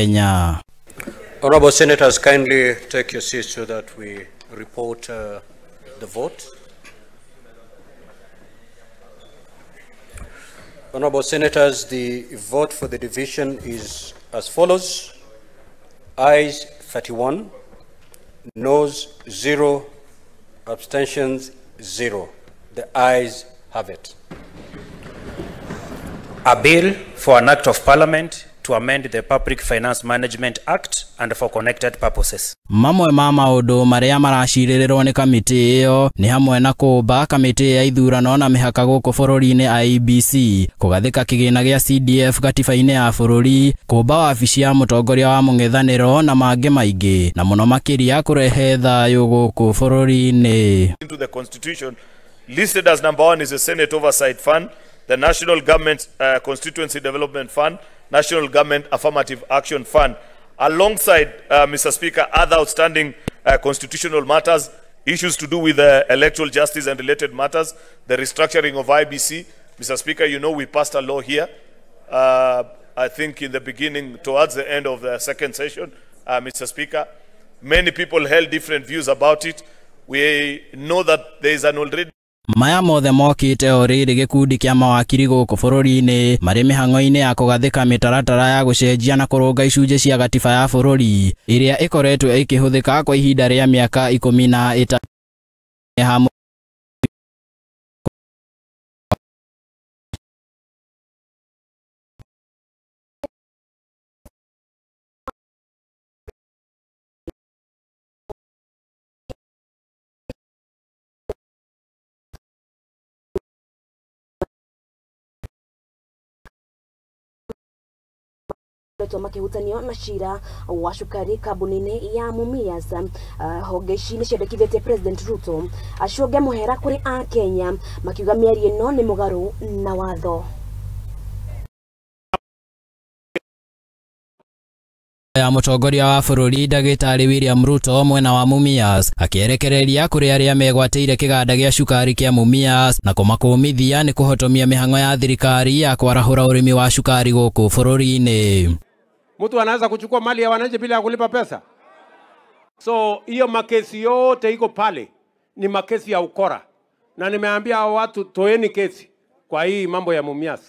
Kenya. Honorable Senators, kindly take your seats so that we report the vote. Honorable Senators, the vote for the division is as follows. Ayes 31, noes 0, abstentions 0. The ayes have it. A bill for an act of parliament to amend the Public Finance Management Act and for connected purposes. Mamwe ma maũndũ marĩa maracirĩrĩrwo nĩ kamĩtĩ ĩyo nĩ hamwe na kũmba kamĩtĩ ya ithurano na mĩhaka gũkũ bũrũri-inĩ IEBC, kũgathĩka kĩgĩna gĩa CDF gatiba-inĩ ya bũrũri, kũmba wabici ya mũtongoria wa mũng'ethanĩro na mangĩ maingĩ, na mũno makĩria kũrehe thayũ gũkũ bũrũri-inĩ. Into the Constitution, listed as number 1 is the Senate Oversight Fund, the National Government Constituency Development Fund, National Government Affirmative Action Fund, alongside, Mr. Speaker, other outstanding constitutional matters, issues to do with electoral justice and related matters, the restructuring of IBC. Mr. Speaker, you know we passed a law here, I think in the beginning, towards the end of the second session, Mr. Speaker. Many people held different views about it. We know that there is an already Maya mothe mokite o rĩrĩ gĩkundi kĩa mawakiri gũkũ bũrũri-inĩ marĩ mĩhang'o-inĩ ya kũgathĩka mĩtaratara ya gũcenjia na kũrũnga icunjĩ cia gatiba ya bũrũri ĩrĩa ĩkoretwo ĩkĩhũthĩka kwa ihinda rĩa mĩaka 13. Makihutanio na cira wa cukari kambuni-inĩ ya Mumias. Honge ici nĩ ciendekithĩtie President Ruto acũnge mũhera kũrĩ Akenya makiuga mĩario ĩno nĩ mũgarũ na watho. Ya mũtongoria wa bũrũri ndagĩtarĩ William Ruto mwena wa Mumias akĩerekereria kũrĩ arĩa megwatĩire kĩganda gĩa cukari kĩa Mumias na kũmakũmithia nĩ kũhotomia mĩhang'o ya thirikari ya kwarahũra ũrĩmi wa cukari gũkũ bũrũri-inĩ. Mtu anaweza kuchukua mali ya wananchi bila kulipa pesa? So hiyo makesi yote iko pale ni makesi ya ukora, na nimeambia watu toeni kesi kwa hii mambo ya Mumias.